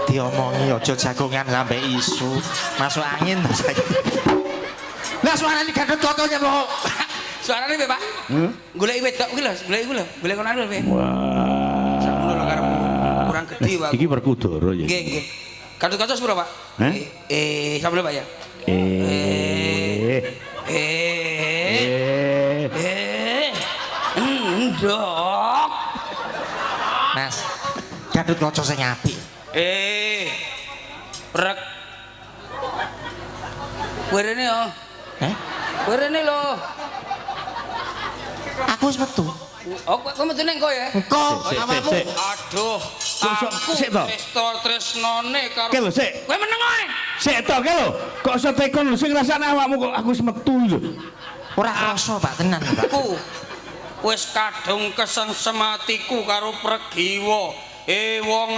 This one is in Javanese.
Diomongi aja jagongan sampai isu. Masuk angin to saiki. Lah suarane Gatot Kaca kok. Suarane piye, Pak? Hmm? Goleki wedok kuwi lho, goleki kuwi lho, golek kono lho piye? Wah. Sakmono lho karepmu. Kurang gedhe, Pak. Iki Werkudara ya. Nggih, nggih. Gatot Kaca sepiro, Pak? Hah? Sampe Pak ya? Eh. Eh. Eh. Eh. Ndok. Mas, Gatot Kaca sing apik. Eh. Rek. Kowe rene yo. Eh? Kowe rene lho. Aku wis metu. Oh, kowe metu ning kowe ya? Engko Sik, sik, awakmu. sik. Aduh, Kok aku sik to? tresno tresnone karo Ke lho, sik. Kowe meneng ae. Sik to ke lho. Kok iso tekon lho sing ngrasakne awakmu kok aku wis metu lho. Ora krasa, Pak, tenan, Pak. Aku wis kadung kesengsem atiku karo Pregiwa. Eh wong